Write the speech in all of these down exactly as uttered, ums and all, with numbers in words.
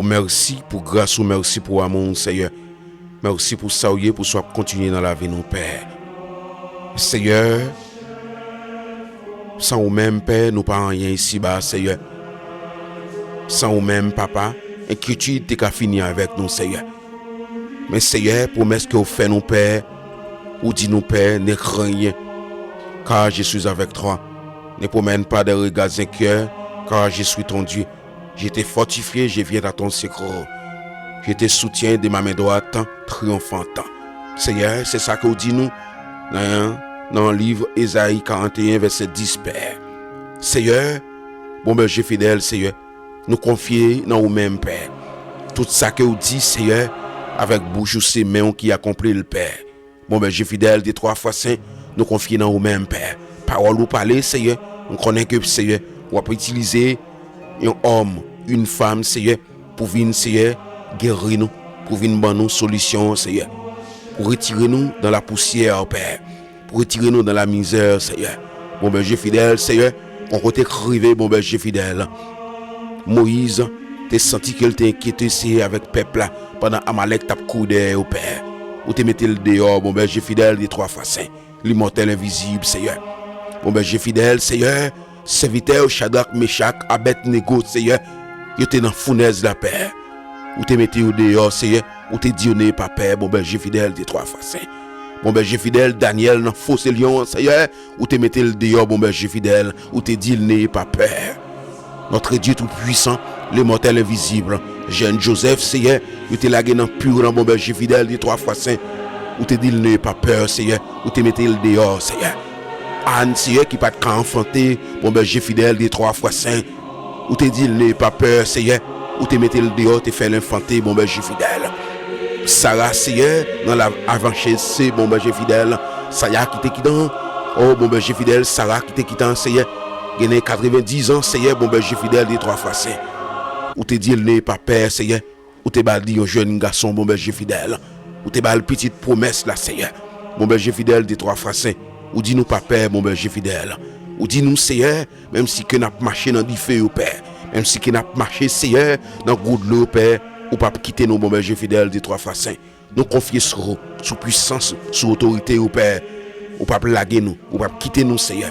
Mèsi pou gras ou, mèsi pou amou w, Seyè. Mèsi pou sa w ye, pou sa w ap kontinye nan lavi nou, Pè. Seyè, san ou menm, Pè, nou pa anyen isiba, Seyè. San ou menm, Papa, enkyetid te ka fini avèk nou, Seyè. Men, Seyè, pwomès ke w fè nou, Pè, ou di nou, Pè, ne crains rien, car je suis avec toi. Ne promène pas de regards inquiets, car je suis ton Dieu. Je t'ai fortifié, je viens à ton secours. Je te soutiens de ma main droite triomphante. Seyè, se sa ke w di nou nan, nan liv Ezayi karant e en, vèsè dis, Pè. Seyè, bon Bondye fidèl, Seyè, nou konfye nan ou menm, Pè. Tout sa ke w di, Seyè, avèk bouch ou, se men w ki akonpli l, Pè. Bon Bondye fidèl, de twa fwa sen, nou konfye nan ou menm, Pè. Pawòl ou pale, Seyè, nou konnen ke, Seyè, w ap itilize yon òm, yon fanm, Seyè, pou vin, Seyè, geri nou, pou vin ban nou solisyon, Seyè, pou retire nou dan lapousyè, Pè, pou retire nou dan lamizè, Seyè. Bon Bondye fidèl, Seyè, yon kote k rive, bon Bondye fidèl. Moyiz te santi ke l te enkyete, Seyè, avèk pèp la, pandan Amalèk t ap kouri dèyè yo, Pè. Ou te mete l deyò, bon Bondye fidèl, de twa fwa sen, limòtèl envizib, Seyè. Bon Bondye fidèl, Seyè, sèvitè yo Chadrak, Mechak, Abèdnego, Seyè, yo te nan founèz la, Pè. Ou te mete yo deyò, Seyè. Ou te di yo ne pa pè, bon Bondye fidèl, de twa fwa sen. Bon Bondye fidèl, Danyèl nan foze lyon an, Seyè, ou te mete l deyò, bon Bondye fidèl, ou te di l ne pa pè. Notre Dieu tout-puissant, limòtèl envizib, jèn Jozèf, Seyè, yo te lage nan pi lan, bon Bondye fidèl, de twa fwa sen, ou te di l ne pa pè, Seyè, ou te mete l deyò, Seyè. Ann, Seyè, ki pa t ka anfante, bon Bondye fidèl, de twa fwa sen, ou te di l ne pa pè, Seyè, ou te mete l deyò, te fè l anfante, bon Bondye fidèl. Sara, Seyè, nan la avanse, se bon Bondye fidèl. Sara ki te kitan, o bon Bondye fidèl, Sara ki te kitan, Seyè, genyen katrevendiz an, Seyè, bon Bondye fidèl, de twa fwa sen. Ou te di l ne pa pè, Seyè. Ou te ba li yon jèn gason, bon Bondye fidèl. Ou te ba l pitit pwomès la, Seyè. Bon Bondye fidèl, de twa fwa sen. Ou di nou pa pè, bon Bondye fidèl. Ou di nou, Seyè, menm si ke n ap mache nan dife yo, Pè, menm si ke n ap mache, Seyè, nan gwo dlo yo, Pè, ou p ap kite nou, bon Bondye fidèl, de twa fwa sen. Nou konfye sou, sou pwisans, sou otorite yo, Pè. Ou p ap lage nou, ou p ap kite nou, Seyè.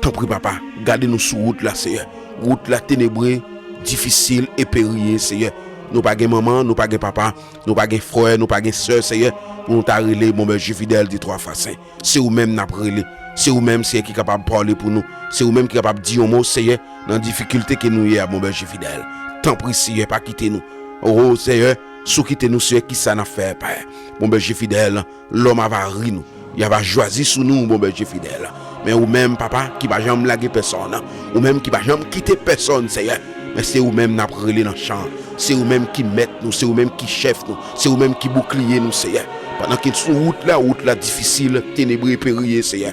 Tanpri, Papa, gade nou sou wout la, Seyè. Wout la tenebre, difisil e periye, Seyè. Nou pa gen manman, nou pa gen papa, nou pa gen frè, nou pa gen sè, Seyè, pou nou ta rele, bon Bondye fidèl, de twa fwa sen. Se ou menm n ap rele. Se ou menm, Seyè, ki kapab pale pou nou. Se ou menm ki kapab di yon mo, Seyè, nan difikilte ke nou ye a, bon Bondye fidèl. Tanpri, Seyè, pa kite nou. O, Seyè, si w kite nou, Seyè, kisa n ap fè, Pè? Bon Bondye fidèl, lòm ava ri nou. Y ava jwazi sou nou, bon Bondye fidèl. Men ou menm, Papa, ki pa janm lage pèsonn, ou menm ki pa janm kite pèsonn, Seyè. Men se ou menm n ap rele nan chan. Se ou menm ki mèt nou, se ou menm ki chèf nou, se ou menm ki boukliye nou, Seyè. Pandan ke sou wout la, wout la difisil, tenebre, periye, Seyè.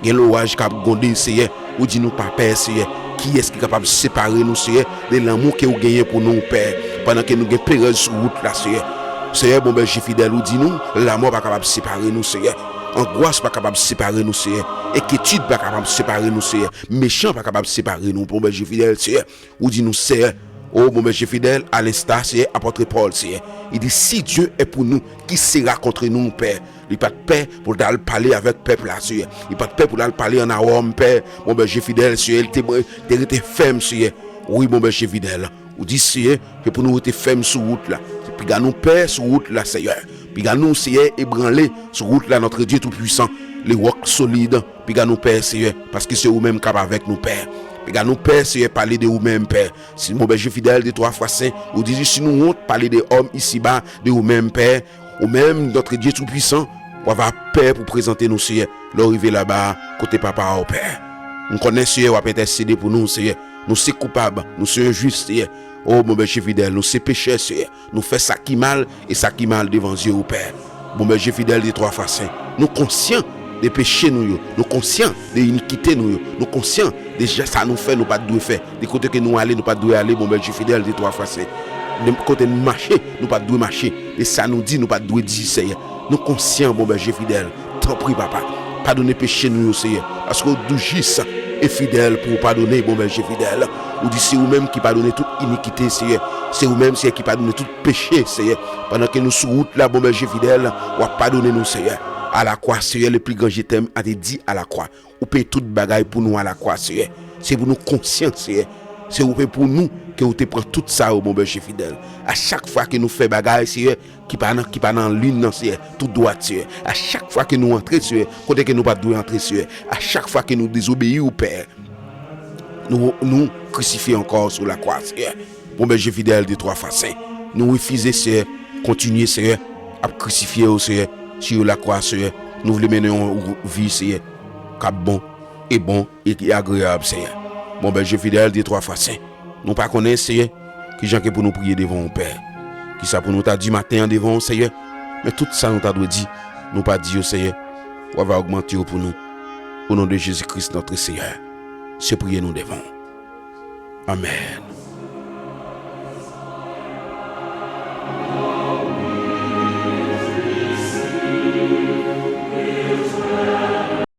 Gen loraj k ap gwonde, Seyè. Ou di nou pa pè, Seyè. Kiyès ki kapab separe nou, Seyè, de lanmou ke ou genyen pou nou, Pè? Pandan ke nou gen perèz sou wout la, Seyè. Seyè, bon Bondye fidèl, ou di nou, lanmò pa kapab separe nou, Seyè. Angwas pa kapab separe nou, Seyè. Enkyetid pa kapab separe nou, Seyè. Mechan pa kapab separe nou, bon Bondye fidèl, Seyè. Ou di nou, Seyè, o bon Bondye fidèl, alensta, Seyè, apòt Pòl, Seyè. Li di, si Dieu est pour nous, qui sera contre nous, Pè? Li pa t pè pou l t al pale avèk pèp la, Seyè. Li pa t pè pou l al pale ann Awòm, Pè. Bon Bondye fidèl, Seyè, li te, te rete fèm, Seyè. Wi, bon Bondye fidèl. Ou di, Seyè, se pou nou rete fèm sou wout la. Piga nou pè sou wout la, Seyè. Piga nou, Seyè, ebranle sou wout la, notre Dieu tout-puissant, le roc solide. Piga nou pè, Seyè, paske se ou menm k ap avèk nou, Pè. Piga nou pè, Seyè, pale de ou menm, Pè. Si, bon Bondye fidèl, de twa fwa sen, ou di, si nou wont pale de òm isiba, de ou menm, Pè, ou menm, notre Dieu tout-puissant, w ava pè pou prezante nou, Seyè, lè w rive laba, kote Papa w, Pè. M konnen, Seyè, w ap entèsede pou nou, Seyè. Nou se koupab, nou se enjis, Seyè. O, bon Bondye fidèl, nou se pechè, Seyè. Nou fè sa ki mal, e sa ki mal devan zye w, Pè. Bon Bondye fidèl, de twa fwa sen, nou konsyan de peche nou yo, nou konsyan de inikite nou yo, nou konsyan de sa nou fè, nou pa t dwe fè, de kote ke nou ale, nou pa t dwe ale, bon Bondye fidèl, de twa fwa sen, de kote nou mache, nou pa t dwe mache, de sa nou di, nou pa t dwe di, Seyè. Nou konsyan, bon Bondye fidèl. Tanpri, Papa, padone peche nou yo, Seyè, paske w dou jis e fidèl pou w padone, bon Bondye fidèl. Ou di se ou menm ki padone tout inikite, Seyè. Se ou menm, Seyè, ki padone tout peche, Seyè. Pandan ke nou sou wout la, bon Bondye fidèl, w ap padone nou, Seyè. Alakwa, Seyè, le pli gran je t'aime a te di alakwa. Ou peye tout bagay pou nou alakwa, Seyè. Se pou nou konsyan, Seyè. Se ou peye pou nou ke ou te pran tout sa yo, bon Bondye fidèl. A chak fwa ke nou fè bagay, Seyè, ki pa nan, ki pa nan lin nan, Seyè, tout dwat, Seyè. A chak fwa ke nou antre, Seyè, kote ke nou pa t dwe antre, Seyè. A chak fwa ke nou dezobeyi ou, Pè, nou, nou krisifye ankò sou lakwa, Seyè. Bon Bondye fidèl de twa fwa sen. Nou refize, Seyè, kontinye, Seyè, ap krisifye yo, Seyè, sou lakwa, Seyè. Nou vle mennen yon vi, Seyè, k ap bon, e bon, e ki agreyab, Seyè. Bon Bondye fidèl de twa fwa sen. Nou pa konnen, Seyè, kijan ke pou nou priye devan ou, Pè. Kisa pou nou ta di maten an devan ou, Seyè. Men tout sa nou ta dwe di, nou pa di yo, Seyè. Ou va ogmante yo pou nou. O non de Jezi Kris, notre Seyè. Se priye nou devan ou. Amèn.